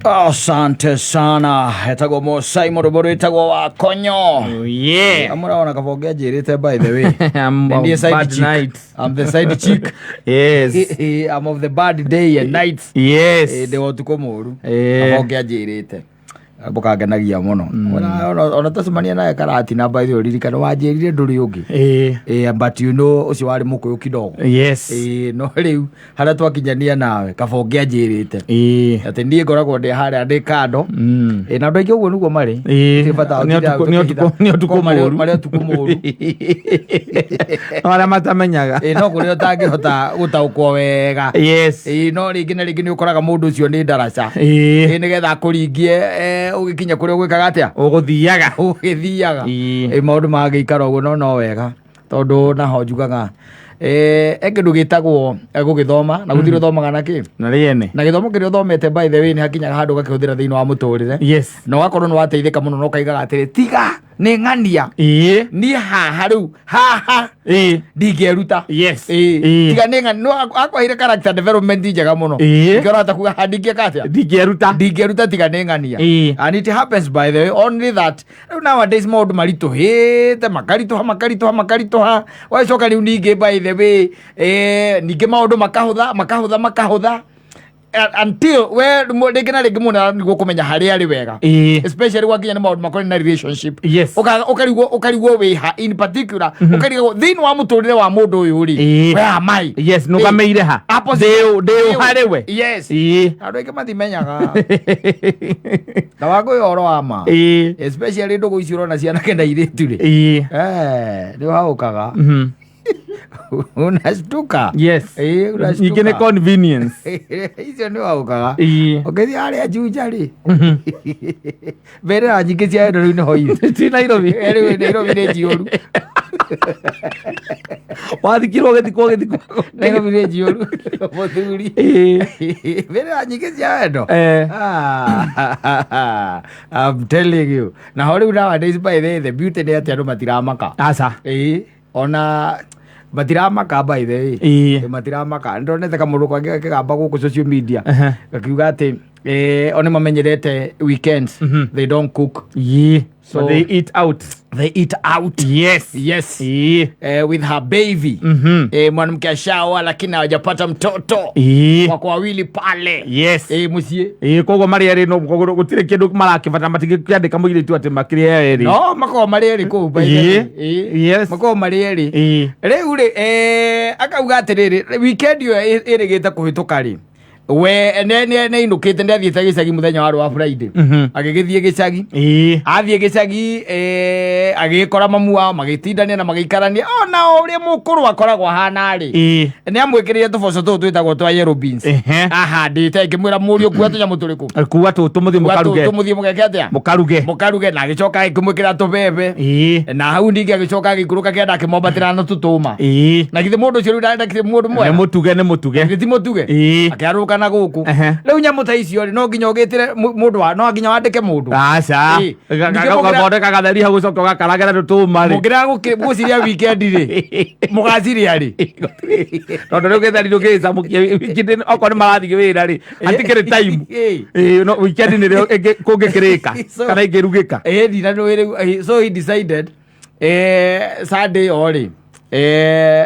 Asante sana. Etagwo Mosai mũrũmũ rwĩtagwo wa konyo. Oh, yeah. Amũraona kabonge anjĩrĩte by the way. I'm Nĩ niĩ of side bad chick. night. I'm the side chick. Yes. I'm of the bad day and night. Yes. Ndĩ wa ũtukũ mũru. Kabonge anjĩrĩte. Mũkangenagia mũno. Ona tũcemania nawe karatina by the way ririkana wanjĩrire ndũrĩ ũngĩ. But you know ũcio warĩ mũkũyũ kidogo. Yes. No rĩu harĩa twakinyania nawe kabonge anjĩrĩte. Atĩ niĩ ngoragwo ndĩ harĩa ndĩ kando. Na andũ aingĩ ũguo nĩguo marĩ. Gũtirĩ bata wa Nĩ gũtinda ũtukũ- nĩ tũkĩhitha. ũtukũ- nĩ ũtukũ Korwo mũũru. marĩ ũtukũ mũũru. No arĩa matamenyaga. No kũrĩa ũtangĩhota gũtaũkwo wega. Yes. No rĩngĩ na rĩngĩ nĩ ũkoraga mũndũ ũcio nĩ ndaraca. Nĩgetha akũringie ũgĩkinya kũrĩa ũgwĩkaga atĩa? Ũgũthiaga. Ũgĩthiaga. Maũndũ magĩikara ũguo no no wega tondũ naho njugaga he kĩndũ gĩtagwo gũgĩthoma na gũtirĩ ũthomaga na kĩ Na rĩene. na gĩthomo kĩrĩa ũthomete by the way nĩ hakinyaga handũ ũgakĩhũthĩra thĩinĩ wa mũtũrĩre. Na ũgakorwo nĩ wateithĩka mũno na ũkaigaga atĩrĩ tiga nĩ ng'ania niĩ haha rĩu haha ndingĩeruta. Tiga nĩ ng'ania no akwaheire character development njega mũno. Nĩkĩo ũrahota kuga haha ndingĩka atĩa? Ndingĩeruta. Ndingĩeruta tiga nĩ ng'ania. And it happens by the way only that rĩu nowadays maũndũ maritũhĩte makaritũha makaritũha makaritũha wacoka rĩu ningĩ by the way ningĩ maũndũ makahũtha makahũtha makahũtha until we rĩngĩ na rĩngĩ mũndũ nĩguo kũmenya harĩa arĩ wega. Especially gwakinya nĩ maũndũ makorwo na relationship. Ũkarigwo wĩha in particular ũkarigwo thĩinĩ wa mũtũrĩre wa mũndũ ũyũ rĩ where am I? Yes, nũgamĩire ha? Opposite. Ndĩũ harĩ we? Yes. Andũ aingĩ matimenyaga. Na wangũĩ ũhoro wa ma. Especially ndũgũ icio ũrona cianake na airĩtu rĩ. Nĩ waũkaga. Unashtuka. Yes. Unashtuka. Ningĩ nĩ convenience. Icio nĩ waũkaga. Ũngĩthiĩ harĩa Juja rĩ. Mbere nyingĩ cia endo rĩu nĩho irĩ. Ti Nairobi. Rĩu Nairobi nĩ njiyũru. Wathikirwo ũgĩthikwo ũgĩthikwo. Nairobi nĩ njiyũru. Mũthuri. Mbere nyingĩ cia wendo. I'm telling you. Na ho rĩu nowadays by the way, the beauty nĩ atĩ andũ matiramaka. Aca. Ona matiramaka by the way. Matiramaka. Ndonete kamũndũ kangĩ gakĩgamba gũkũ social media. Gakiuga atĩ o nĩ mamenyerete weekends. They don't cook. So they eat out. They eat out. Yes. Yes. With her baby. Mwanamke ashaoa lakini hawajapata mtoto. Wako wawili pale. Yes. Mũciĩ. Koguo marĩ erĩ no koguo gũtirĩ kĩndũ marakĩbata matingĩkĩandĩka mũirĩtu atĩ makĩrĩ erĩ. No makoragwo marĩ erĩ kũu by the way. Yes. Makoragwo marĩ erĩ. Rĩu rĩ akauga atĩrĩrĩ weekend ĩyo ĩrĩgĩte kũhĩtũka rĩ we nĩ ainũkĩte nĩ athiĩte gĩcagi mũthenya warĩ wa Friday. Agĩgĩthiĩ gĩcagi. Athiĩ gĩcagi agĩkora mamu wao magĩtindania na magĩikarania ona o ũrĩa mũkũrũ akoragwo ahana rĩ. Nĩ amwĩkĩrĩire tũboco tũtũ twĩtagwo twa yellow beans. Ahandĩte akĩmwĩra mũriũ kua tũnyamũ tũrĩkũ? Kua tũtũ mũthiĩ mũkaruge. Tũtũ mũthiĩ mũgeke atĩa? Mũkaruge. Mũkaruge na agĩcoka akĩmwĩkĩra tũbebe. Na hau ningĩ agĩcoka agĩikũrũka kĩanda akĩmwambatĩra na tũtũma. Na githĩ mũndũ ũcio rĩu ndakĩrĩ mũndũ mwega? Nĩ mũtuge, nĩ mũtuge. Githĩ ti mũtuge? Akĩarũrũka na gũkũ. Rĩu nyamũ ta icio rĩ no nginya ũgĩtĩre mũndũ wa no nginya wandĩke mũndũ. Aca. Ningĩ mũngĩra- Ũgathondeka gatheri hau ũcoke ũgakarangĩra tũtũma rĩ. Mũngĩrega gũcirĩa weekend rĩ mũgacirĩa rĩ? Tondũ rĩu gĩtheri ndũngĩgĩcamũkia weekend okorwo nĩ marathiĩ wĩra rĩ hatikĩrĩ time. No weekend nĩrĩo kũngĩkĩrĩka kana ingĩrugĩka. Na nĩ rĩu so he decided Sunday ĩyo rĩ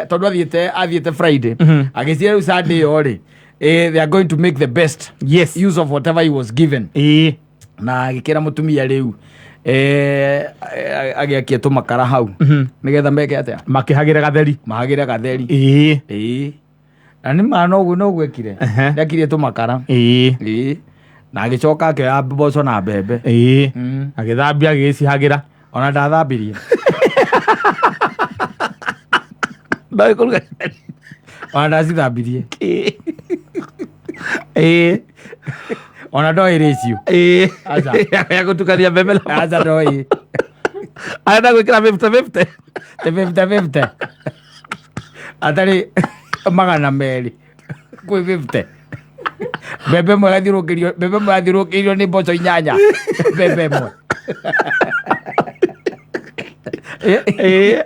tondũ athiĩte Friday. Agĩciria rĩu Sunday ĩyo rĩ they are going to make the best use of whatever he was given. Na agĩkĩra mũtumia rĩu agĩakie tũmakara hau. Nĩgetha meke atĩa? Makĩhagĩre gatheri. Mahagĩre gatheri. Na nĩ ma noguo noguo ekire. Nĩakirie tũmakara. Na agĩcoka akĩoya mboco na mbembe. Agĩthambia agĩcihagĩra. Ona ndathambirie. Ndoĩ kũruga. Ona ndacithambirie. Ona ndoĩ ratio. Aca. Ya gũtukania mbembe na Aca ndoĩ. Arenda gwĩkĩra 50-50. Te 50-50. Atarĩ 200 kwĩ 50. Mbembe ĩmwe ĩgathiũrũrũkĩrio, mbembe ĩmwe ĩgathiũrũrũkĩirio nĩ mboco inyanya. Mbembe ĩmwe. Ĩĩ.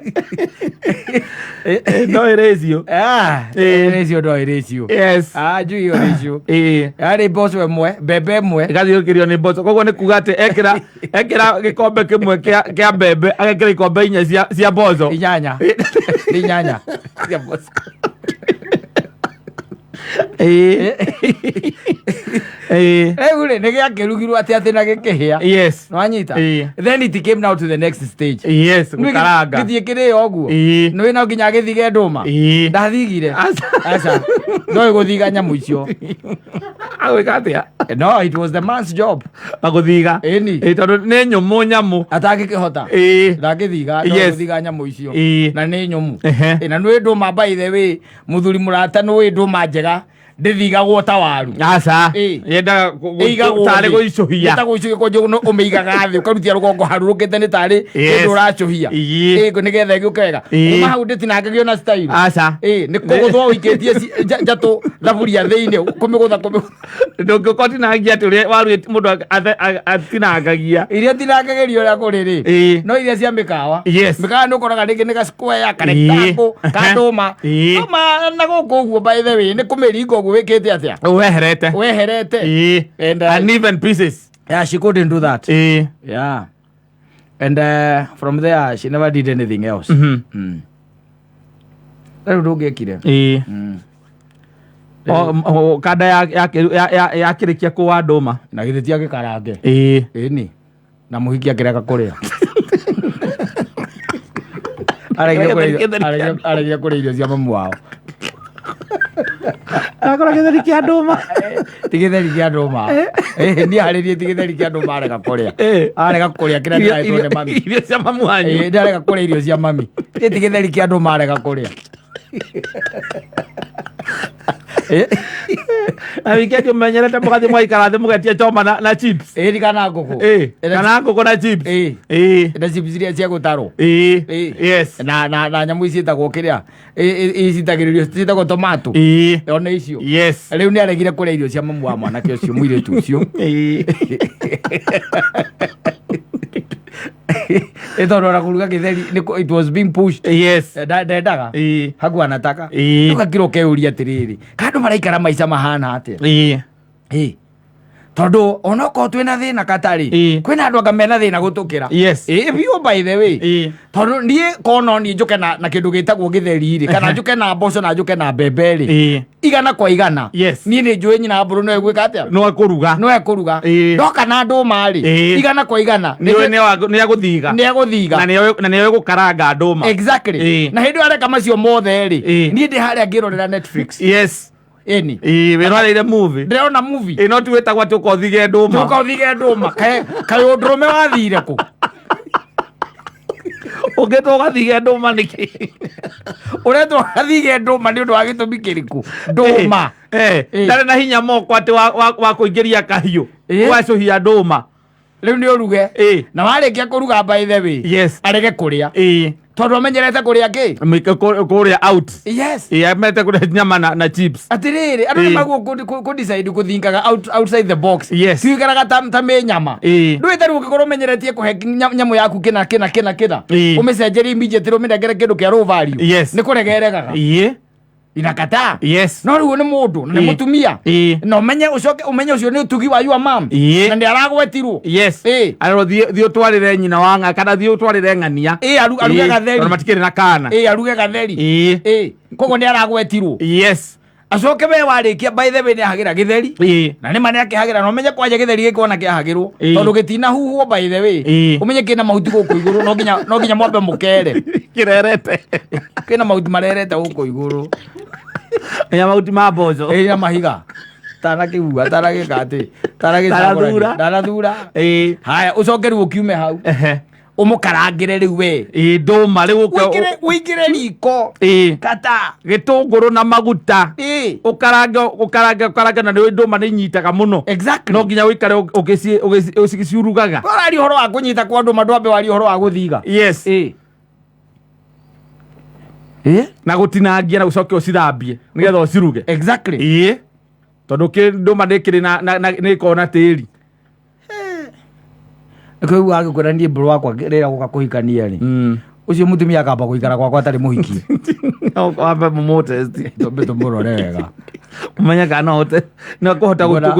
No ĩrĩcio. Ah, Ĩĩ. ratio no ĩrĩcio. Yes. Ah, njui ĩyo ratio. Ĩĩ. Yarĩ mboco ĩmwe, mbembe ĩmwe. Ĩgathiũrũrũkĩrio nĩ mboco. Koguo nĩ kuga atĩ ekĩra ekĩra gĩkombe kĩmwe kĩa kĩa mbembe agekĩra ikombe inya cia cia mboco. Inyanya. Nĩ inyanya. Cia mboco. Ĩĩ. Ĩĩ. Rĩu rĩ, nĩ gĩakĩrugirwo atĩ atĩ na gĩkĩhĩa. Yes. Nĩwanyita? Ĩĩ. Then it came now to the next stage. Yes, gũkaranga. Gĩthiĩ kĩrĩo ũguo. Ĩĩ. Nĩ no nginya gĩthige ndũma. Ĩĩ. Ndathigire. Aca. Aca. Ndoĩ gũthiga nyamũ icio. Agwĩka atĩa? No, it was the man's job. Agũthiga. Ĩni. Ĩĩ, tondũ nĩ nyũmũ nyamũ. Atangĩkĩhota. Ĩĩ. Ndangĩthiga, ndoĩ Yes. gũthiga nyamũ icio. Ĩĩ. Na nĩ nyũmũ. Ehe. Ĩ, na nĩ ndũma by the way, mũthuri mũrata nĩ ndũma njega ndĩthigagwo ta waru. Aca. Ĩĩ. Yendaga Ĩigagwo tarĩ thĩ. gũicũhia. Nĩ ta gũicũhia kwanjia ũmĩigaga thĩ ũkarutia rũgongo harũrũkĩte nĩ tarĩ Yes. kĩndũ ũracũhia. Ĩĩ. Ĩ, nĩgetha ĩgĩũke wega. Ĩĩ. Kuma hau ndĩtinangagio na style. Aca. Ĩ, nĩ kũgũthwo ũikĩtie njatũ thaburia thĩinĩ kũmĩgũtha kũmĩgũtha. Ndũngĩũka ũtinangie atĩ ũrĩa waru mũndũ atinangagia. Iria tinangagĩrio ũrĩa kũrĩ rĩ. Ĩĩ. No iria cia mĩkawa. Yes. Mĩkawa nĩ ũkoraga rĩngĩ nĩ ga square ka Ĩĩ. rectangle ka ndũma. Ĩĩ. Ndũma na gũkũ ũguo by the way nĩ kũmĩringa ũguo wĩkĩte atĩa? Weherete. Weherete. Ĩĩ. And, Uneven pieces. Yeah, she couldn't do that. Ĩĩ. Yeah. And from there she never did anything else. Rĩu ndũngĩekire. Ĩĩ. Kanda yakĩrĩkia kũwa ndũma. Na githĩ ti agĩkarange. Ĩĩ. Ĩni. Na mũhiki akĩrega kũrĩa. Aregire kũrĩa aregire kũrĩa irio cia mamu wao. Akora gĩtheri kĩa ndũma. Ti gĩtheri kĩa ndũma. Niĩ harĩrie ti gĩtheri kĩa ndũma arega kũrĩa. Ĩĩ. Arega kũrĩa kĩrĩa ndĩrahetwo nĩ mami. Irio cia mamu wanyu. Ĩĩ, ndarega kũrĩa irio cia mami. Ĩ ti gĩtheri kĩa ndũma arega kũrĩa. Ĩ, Na wikendi ũmenyerete mũgathiĩ mũgaikara thĩ mũgetia choma na chips. ĩĩ kana ngũkũ. Ĩĩ. Kana ngũkũ na chips. Ĩĩ. Ĩĩ. Na chips iria cia gũtarwo. Ĩĩ. Ĩĩ. Yes. Na nyamũ ici ciĩtagwo kĩrĩa icitagĩrĩrio ciĩtagwo tomato. Ĩĩ. Ona icio. Yes. Rĩu nĩ aregire kũrĩa irio cia mamu wa mwanake ũcio mũirĩtu ũcio. Ĩĩ. Ĩ tondũ ona kũruga gĩtheri it was being pushed. Yes. Ndendaga. Ĩĩ. Hakuwa anataka. Ĩĩ. Ũgakira ũkeyũria atĩrĩrĩ, kandũ maraikara maica mahana atĩa? Ĩĩ. Ĩ. Tondũ onokorwo twĩna thĩna katarĩ, Ĩĩ. kwĩna andũ anga mena thĩna gũtũkĩra. Yes. Ĩ biũ by the way. Ĩĩ. Tondũ niĩ korwo no niĩ njũke na kĩndũ gĩtagwo gĩtheri rĩ, kana njũke na mboco na njũke na mbembe rĩ, Ĩĩ. igana kwa igana. Yes. Niĩ nĩ njũĩ nyina mbũrũ no egwĩka atĩa? No ekũruga. No ekũruga. Ĩĩ. Ndoka na ndũma rĩ, Ĩĩ. igana kwa igana. Nĩoĩ nĩ agũthiga. Nĩ egũthiga. Na nĩoĩ gũkaranga ndũma. Exactly. Ĩĩ. Na hĩndĩ ĩyo areka macio mothe rĩ, Ĩĩ. niĩ ndĩ harĩa ngĩrorera Netflix. Yes. Ĩni. Ĩĩ, wĩroreire movie. Ndĩrona movie. Ĩĩ, no ti wĩtagwo atĩ ũka ũthige ndũma. Tũka ũthige ndũma. Kaĩ ũndũrũme wathire kũ? Ũngĩtwo ũgathige ndũma nĩkĩ? Ũretwo ũgathige ndũma nĩ ũndũ wa gĩtũmi kĩrĩkũ? Ndũma. Eh, Ĩĩ. ndarĩ na hinya moko atĩ wa kũingĩria kahiũ. Ĩĩ. Ũgacũhia ndũma. Rĩu nĩ ũruge. Ĩĩ. Na warĩkia kũruga by the way. Yes. Arege kũrĩa. Ĩĩ. Tondũ amenyerete kũrĩa kĩ? Kũrĩa out. Yes. Ĩĩ, amenyerete kũrĩa nyama na chips. Atĩrĩrĩ, andũ Ĩĩ. nĩ maguo kũ decide kũthinkaga outside the box. Yes. Tiũikaraga ta mĩnyama. Ĩĩ. Ndũĩ ta rĩu ũngĩkorwo ũmenyeretie kũhe nyamũ yaku kĩna kĩna kĩna kĩna. Ĩĩ. Ũmĩcenjerie immediately ũmĩnengere kĩndũ kĩa low value. Yes. Nĩ kũrega ĩregaga. Ĩĩ. Inakataa. Yes. No rĩu nĩ mũndũ na nĩ Ĩĩ. mũtumia. Ĩĩ. Na ũmenye ũcoke ũmenye ũcio nĩ ũtugi wa your mom. Ĩĩ. Na nĩ aragwetirwo. Yes. Ĩĩ. Arerwo thiĩ ũtwarĩre nyina wa ng'a kana thiĩ ũtwarĩre ng'ania. Ĩĩ, aruge Ĩĩ, gatheri. tondũ matikĩrĩ na kana. Ĩĩ, aruge gatheri. Ĩĩ. Ĩĩ. Koguo nĩ aragwetirwo. Yes. Acoke we warĩkia by the way nĩ ahagĩra gĩtheri. Ĩĩ. Na nĩ ma nĩ akĩhagĩra na ũmenye kwanja gĩtheri gĩkĩ ona kĩahagĩrwo. Ĩĩ. Tondũ gĩtinahuhwo by the way. Ĩĩ. Ũmenye kĩna mahuti gũkũ igũrũ no nginya mwambe mũkere. Kĩrerete. Kĩna mahuti marerete gũkũ igũrũ. Nya mahuti ma mboco. Ĩĩ na mahiga. Tanakĩhua, tanagĩka atĩ, tanagĩcagũrania. Ndanathura. Ndanathura. Ĩĩ. Haya, ũcoke rĩu ũkiume hau. Ehe. Ũmũkarangĩre rĩu we. Ĩĩ, ndũma rĩu ũke. Ũingĩre riko. Ĩĩ. Kata. Gĩtũngũrũ na maguta. Ĩĩ. Ũkarange ũkarange ũkarange na nĩ ndũma nĩ inyitaga mũno. Exactly. No nginya ũikare ũgĩciurugaga. Ũraria ũhoro wa kũnyita kwa ndũma ndwambe warie ũhoro wa gũthiga. Yes. Ĩĩ. Ĩĩ. Na gũtinangia na ũcoke ũcithambie nĩgetha ũciruge. Exactly. Ĩĩ. Tondũ ndũma ndĩkĩrĩ na nĩ ĩkoragwo na tĩri. Nĩkĩo ũiguaga agĩkwĩra niĩ mbũrũ wakwa rĩrĩa gũka kũhikania rĩ. Ũcio mũtumia akamba gũikara gwakwa atarĩ mũhiki. Wambe mũmũtesti. Twambe tũmũrore wega. Ũmenye kana no ũte no kũhota Ngwenda-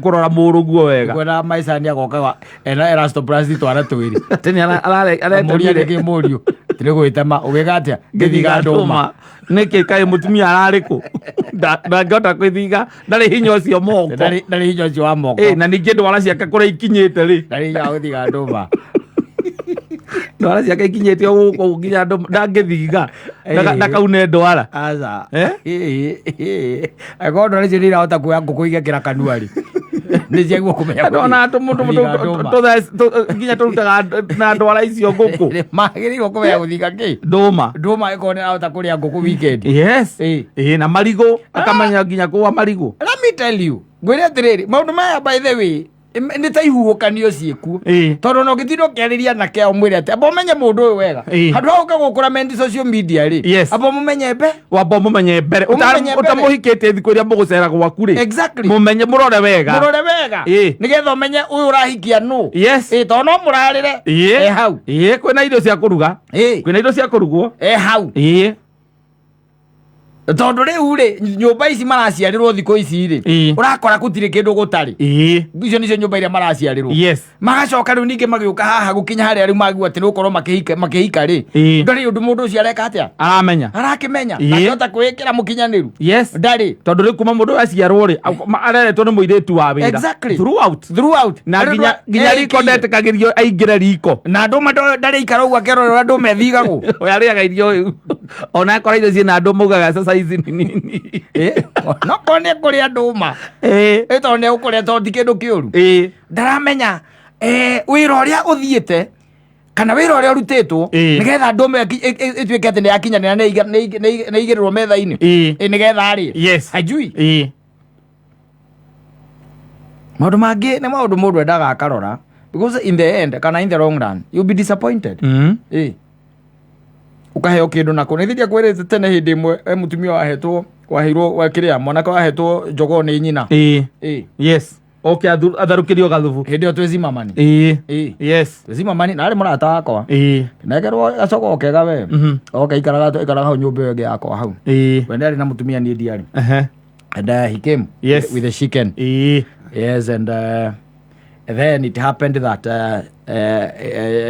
kũrora mũrũguo wega. Ngwenda maica nĩ agokaga ena elastoplast twana twĩrĩ. Atĩ nĩ Mũria aretemire. nĩkĩ mũriũ. Tiri gwĩtema ũgĩka atĩa? Ngĩthiga ndũma. Nĩkĩ kaĩ mũtumia ararĩ kũ? Ndangĩhota kwĩthiga, ndarĩ hinya ũcio moko. Ndarĩ hinya ũcio wa moko. Ĩ, na ningĩ ndwara ciake kũrĩa ikinyĩte rĩ. Ndarĩ hinya wa gũthiga ndũma. Ndwara ciake ikinyĩte o gũkũ nginya ndangĩthiga. Ĩ. Ndakaune ndwara. Aca. Eh? Angĩkorwo ndwara icio nĩ irahota kuoya ngũkũ igekĩra kanua rĩ. Nĩ ciagĩrĩirwo kũmenya Ndona gũthiga ndũma. nginya tũrutaga na ndwara icio ngũkũ. Magĩrĩirwo kũmenya gũthiga kĩ? Ndũma. Ndũma ĩkorwo nĩ ĩrahota kũrĩa ngũkũ weekend. Yes. Ĩ. Ĩ, na marigũ akamenya nginya kũwa marigũ. Let me tell you, ngwĩre atĩrĩrĩ, maũndũ maya by the way, nĩ ta ihuhũkanio ciĩkuo. Ĩ. Tondũ ona ũngĩtinda ũkĩarĩria anake ao mwĩre atĩ amba ũmenye mũndũ ũyũ wega. Ĩ. Handũ ha gũka gũkũra social media rĩ, Yes. amba ũmũmenye mbe. Wamba ũmũmenye mbere. Ũmũmenye mbere. Ũtamũhikĩtie thikũ iria mũgũcera gwaku rĩ. Exactly. Mũmenye mũrore wega. Mũrore wega. Ĩ. Nĩgetha ũmenye ũyũ ũrahikia nũ. Yes. Ĩ, tondũ no mũrarĩre. Ĩ. E hau. Ĩ, kwĩna irio cia kũruga. Ĩ. Kwĩna irio cia kũrugwo. E hau. Ĩ. Tondũ rĩu rĩ, nyũmba ici maraciarĩrwo thikũ ici rĩ, Ĩ. ũrakora gũtirĩ kĩndũ gũtarĩ. Ĩ. Icio nĩcio nyũmba iria maraciarĩrwo. Yes. Magacoka rĩu ningĩ magĩũka haha gũkinya harĩa rĩu magua atĩ nĩ gũkorwo makĩhika rĩ. Ĩ. Ndarĩ ũndũ mũndũ ũcio areka atĩa? Aramenya. Arakĩmenya. Ĩ. Ndangĩhota kwĩĩkĩra mũkinyanĩru. Yes. Ndarĩ. Tondũ rĩu kuma mũndũ aciarwo rĩ, areretwo nĩ mũirĩtu wa wĩra. Exactly. Throughout. Throughout. Na Ndarĩ nginya ũndũ nginya riko eĩkĩire. ndetĩkagĩrio aingĩre riko. Na ndũma ndarĩ ikara ũguo akĩrora ũrĩa ndũma ĩthigagwo. We arĩaga irio ona akora irio ciĩna andũ maugaga sasa ici ni nini. Ĩ. No korwo nĩ ekũrĩa ndũma. Ĩ. Ĩ tondũ nĩ egũkũrĩa tondũ ti kĩndũ kĩũru. Ĩ. Ndaramenya wĩra ũrĩa ũthiĩte kana wĩra ũrĩa ũrutĩtwo Ĩ. nĩgetha ndũma ĩtuĩke atĩ nĩ yakinyanĩra nĩ igĩrĩrwo metha-inĩ. Ĩ. Ĩ, nĩgetha arĩe. Yes. Hajui. Ĩ. Maũndũ mangĩ nĩ maũndũ mũndũ endaga akarora because in the end kana in the long run you'll be disappointed. Ĩ. Ũkaheo kĩndũ nako nĩ thiria kwĩrĩte tene hĩndĩ ĩmwe mũtumia wahetwo waheirwo wa kĩrĩa mwanake wahetwo njogoo nĩ nyina. Ĩ. Ĩ. Yes. Oke atharũkĩrio gathubu. Hĩndĩ ĩyo twĩ Zimmerman. Ĩ. Ĩ. Yes. Twĩ Zimmerman na arĩ mũrata wakwa. Ĩ. Negerwo gacogoo kega we. Mhm. Oke ikaraga hau nyũmba ĩyo ĩngĩ yakwa hau. Ĩ. We ndarĩ na mũtumia niĩ ndiarĩ. Ehe. And he came Yes. with a chicken. Ĩ. Yes, and then it happened that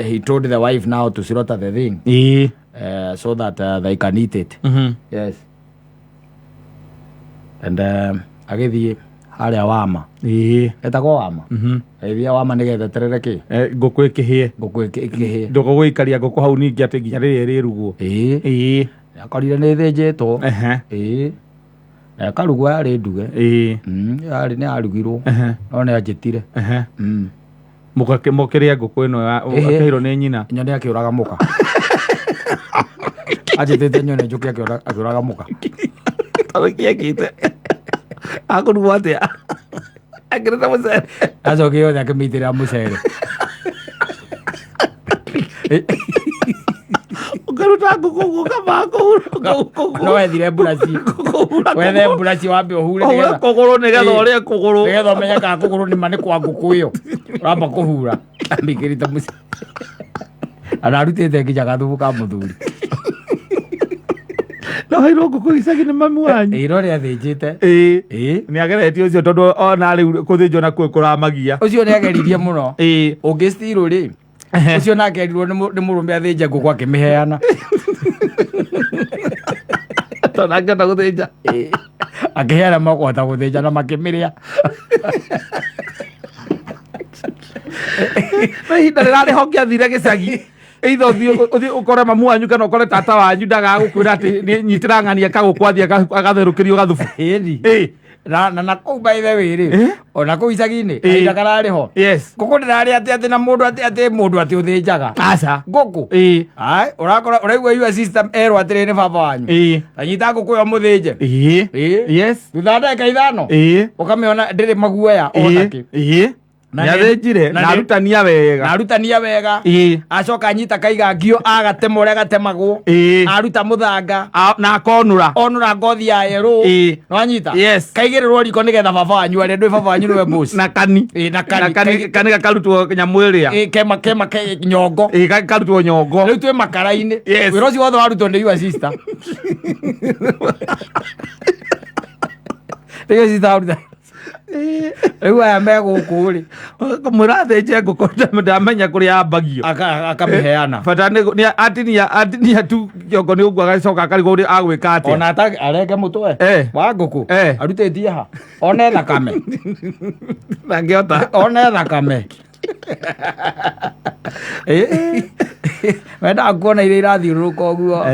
he told the wife now to slaughter the thing Ĩ. so that they can eat it. Mhm. Yes. And agĩthiĩ harĩa wama. Ĩ. Etagwo wama. Mhm. Agĩthiĩ wama nĩgetha eterere kĩ? Ngũkũ ĩkĩhĩe. Ngũkũ ĩkĩhĩe. Ndũgũgũikaria ngũkũ hau ningĩ atĩ nginya rĩrĩa ĩrĩrugwo. Ĩ. Ĩ. Akorire nĩ ĩthĩnjĩtwo. Ehe. Ĩ. Na ĩkarugwo yarĩ nduge. Ĩ. Yarĩ nĩ yarugirwo. Ehe. No nĩ anjĩtire. Ehe. Mũkĩrĩa ngũkũ ĩno Ĩhĩ. akĩheirwo nĩ nyina. Nyone akĩũraga mũka. Anjĩtĩte nyone njũke akĩũraga mũka. Tondũ kĩekĩte. Akũrugwo atĩa? Akĩrĩte mũcere. Acoke yothe akĩmĩitĩrĩra mũcere. Ũkaruta ngũkũ ũguo ũkamba kũhura. No wethire mburaci. Kũhura Wethe mburaci wambe ũhure Kũhura nĩgetha kũgũrũ nĩgetha Ĩ. ũrĩe kũgũrũ. Nĩgetha ũmenye kana kũgũrũ nĩma nĩ kwa ngũkũ ĩyo. Ũramba kũhura. Amĩkĩrĩte mũcere. Ana arutĩte nginya gathubu ka mũthuri. No heirwo ngũkũ gĩcagi nĩ mami wanyu. Ĩ no nĩ athĩnjĩte. Ĩ. Ĩ. Nĩ ageretie ũcio tondũ ona rĩu kũthĩnjwo nakuo kũramagia. Ũcio nĩ ageririe mũno. Ĩ. Ũngĩ still rĩ. Ũcio nake erirwo nĩ mũrũme athĩnje ngũkũ akĩmĩheana. Tondũ angĩhota gũthĩnja. Akĩheana makũhota gũthĩnja na makĩmĩrĩa. No ihinda rĩrarĩ ho ngĩathire gĩcagi. Either ũthiĩ ũkore mamu wanyu kana ũkore tata wanyu ndagaga gũkwĩra atĩ nĩ nyitĩra ng'ania kagũkũ athiĩ agatherũkĩrio gathubu. Ĩni. Ĩ. Na kũu by the way rĩ, Eh? ona kũu icagi-inĩ, Ĩ. kahinda kararĩ ho. Yes. Ngũkũ ndĩrarĩ atĩ na mũndũ atĩ mũndũ atĩ ũthĩnjaga. Aca. Ngũkũ. Ĩ. Ai, ũrakora ũraigua your sister erwo atĩrĩ nĩ baba wanyu. Ĩ. Anyita ngũkũ ĩyo mũthĩnje. Ĩ. Ĩ. Yes. Thutha wa ndagĩka 5. Ĩ. Ũkamĩona ndĩrĩ maguoya ona Ĩ. kĩ. Ĩ. Na Nĩ athĩnjire na na nĩ- arutania na wega. arutania wega. Acoka anyita kaiga ngio agatema ũrĩa gatemagwo. Aruta mũthanga. Na akonũra. Onũra ngothi ya yerũ. Nĩwanyita? Yes. Kaigĩrĩrwo riko nĩgetha baba wanyu arĩa ndũĩ baba wanyu nĩwe boss. Na kani. Ĩĩ, na kani. Na kani kani gakarutwo nyamũ ĩrĩa. Ĩĩ, kema kema ke nyongo. Ĩĩ, gakarutwo nyongo. Rĩu twĩ makara-inĩ. Yes. Wĩra ũcio wothe warutwo nĩ your sister. Nĩ your sister waruta. Rĩu aya me gũkũ rĩ. Kamwĩra athĩnje ngũkũ ndamenya kũrĩa yambagio. Akamĩheana. Bata nĩ atinia atinia tu kĩongo nĩ ũguo agacoka akarigwo ũrĩa agwĩka atĩa. Ona arenge mũtwe wa ngũkũ. Arutĩtie ha? One thakame. Ndangĩhota. One thakame. Wendaga kuona iria irathiũrũrũka ũguo.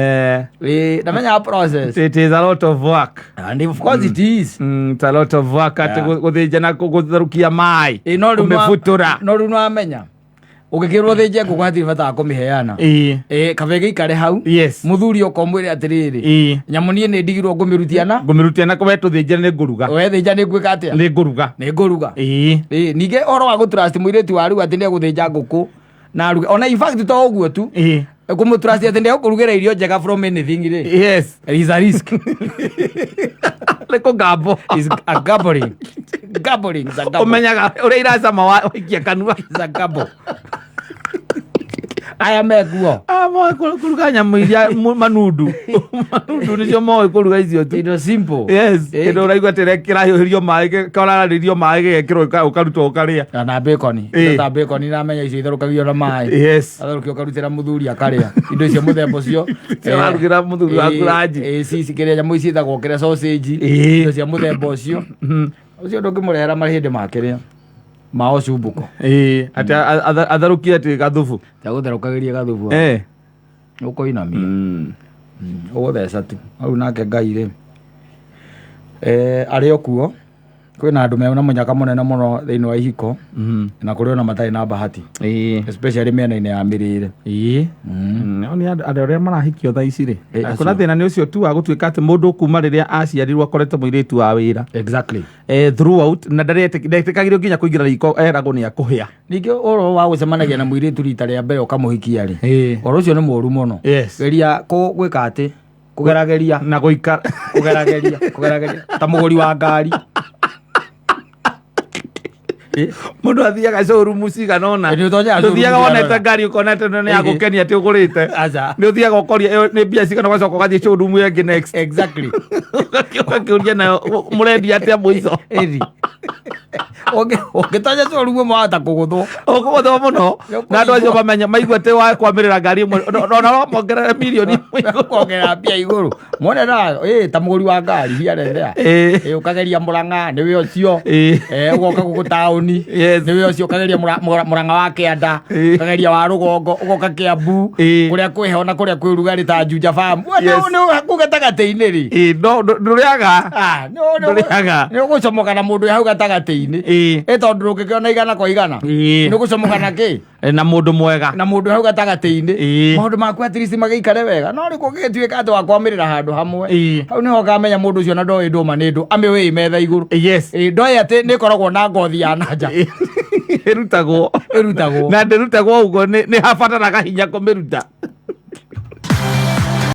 Ndamenyaga process. It is a lot of work. And of course it is. It's a lot of work atĩ gũthĩnja na gũtherũkia maĩ. Ĩ, no rĩu Kũmĩbutura. no rĩu nĩwamenya ũngĩkĩrwo thĩnje ngũkũ hatirĩ bata wa kũmĩheana. Kaba ĩgĩikare hau. Mũthuri oka ũmwĩre atĩrĩrĩ, nyamũ niĩ nĩ ndigirwo ngũmĩrutia na Ngũmĩrutia na we tũthĩnjĩre nĩ ngũruga. We thĩnja nĩ ngwĩka atĩa? Nĩ ngũruga. Nĩ ngũruga. Ningĩ ũhoro wa gũtrust mũirĩtu wa rĩu atĩ nĩ egũthĩnja ngũkũ na aruge. Ona in fact to ũguo tu. Kũmũtrust atĩ nĩ egũkũrugĩra irio njega from anything rĩ. Is a risk. Nĩ kũgambo. Is a gambling. Gambling is a gamble. Ũmenyaga ũrĩa iracama waikia kanua. Is a gamble. Aya mekuo. Ah, moĩ kũruga nyamũ iria manundu. Manundu nĩcio moĩ kũruga icio tu. Indo simple. Yes, kĩndũ ũraigua atĩ kĩrahiũhĩrio maĩ, kĩrararĩrio maĩ gĩgekĩrwo ũkarutwo ũkarĩa. Na bacon. Indo ta bacon namenya icio itherũkagio na maĩ. Atherũkio ũkarutĩra mũthuri akarĩa. Indo icio mũthemba ũcio. Icio ũrarugĩra mũthuri waku ranji. Cici kĩrĩa nyamũ ici ciĩtagwo kĩrĩa sausage. Indo cia mũthemba ũcio. Ũcio ndũngĩmũrehera mahĩndĩ ma kĩrĩa. Ma ũcumbuko. Atĩ atherũkie atĩ gathubu. Tegũtherũkagĩria gathubu. Ũkũinamia. Ũgũtheca tu. Hau nake Ngai rĩ. Arĩ o kuo. Kwĩna andũ mena mũnyaka mũnene mũno thĩinĩ wa ihiko. Na kũrĩ ona matarĩ na bahati. Especially mĩena-inĩ ya mĩrĩre. No nĩ andũ arĩa marahikio thaa ici rĩ. Acio. Kuna thĩna nĩ ũcio tu wa gũtuĩka atĩ mũndũ kuma rĩrĩa aciarirwo akorete mũirĩtu wa wĩra. Throughout na ndetĩkagĩrio nginya kũingĩra riko eragwo nĩ akũhĩa. Ningĩ ũhoro wa gũcemanagia na mũirĩtu rita rĩa mbere ũkamũhikia rĩ. Ũhoro ũcio nĩ mũũru mũno. Geria gwĩka atĩ kũgerageria na gũikara kũgerageria kũgerageria ta mũgũri wa ngari. Mũndũ athiaga showroom cigana ũna. Nĩ ũtonyaga showroom Ndũthiaga cigana wonete ũna. ngari ũkona atĩ ĩno nĩ ya gũkenia atĩ ũgũrĩte. Aca. Nĩ ũthiaga ũkoria ĩyo nĩ mbia cigana ũgacoka ũgathiĩ showroom ĩyo ĩngĩ next. Ũgakĩũria nayo mũrendia atĩa mũico. Ĩthi. Ũngĩtonya showroom ĩmwe wahota kũgũthwo. Ũkũgũthwo mũno. Na andũ acio mamenya maigua atĩ wa kwamĩrĩra ngari ĩmwe ona no mongerere mirioni ĩmwe igũrũ. Kuongerera mbia igũrũ. Mwone na, ta mũgũri wa ngari here and there. Ũkageria Mũrang'a nĩwe ũcio. Ũgoka gũkũ taũni. Nĩwe ũcio ũkageria Mũrang'a wa kĩanda. Ũkageria wa rũgongo, ũgoka Kĩambu. Kũrĩa kwĩ heho na kũrĩa kwĩ ũrugarĩ ta Juja Farm. We nĩ kũu gatagatĩ-inĩ rĩ. No, ndũrĩaga. Ndũrĩaga. Nĩ ũgũcomoka na mũndũ wĩ hau gatagatĩ-inĩ. Tondũ ndũngĩkĩona igana kwa igana. Nĩ ũgũcomoka na kĩ? Na mũndũ mwega. Na mũndũ hau gatagatĩ-inĩ. Maũndũ maku at least magĩikare wega. No rĩu kũngĩgĩtuĩka atĩ wakwamĩrĩra handũ hamwe. Hau nĩho ũkamenya mũndũ ũcio na ndoĩ ndũma nĩ ndũ. Amĩũĩ metha igũrũ. Ndoĩ atĩ nĩ ĩkoragwo na ngothi ya na nja. Ĩrutagwo. Ĩrutagwo. Na ndĩrutagwo ũguo nĩ habataraga hinya kũmĩruta.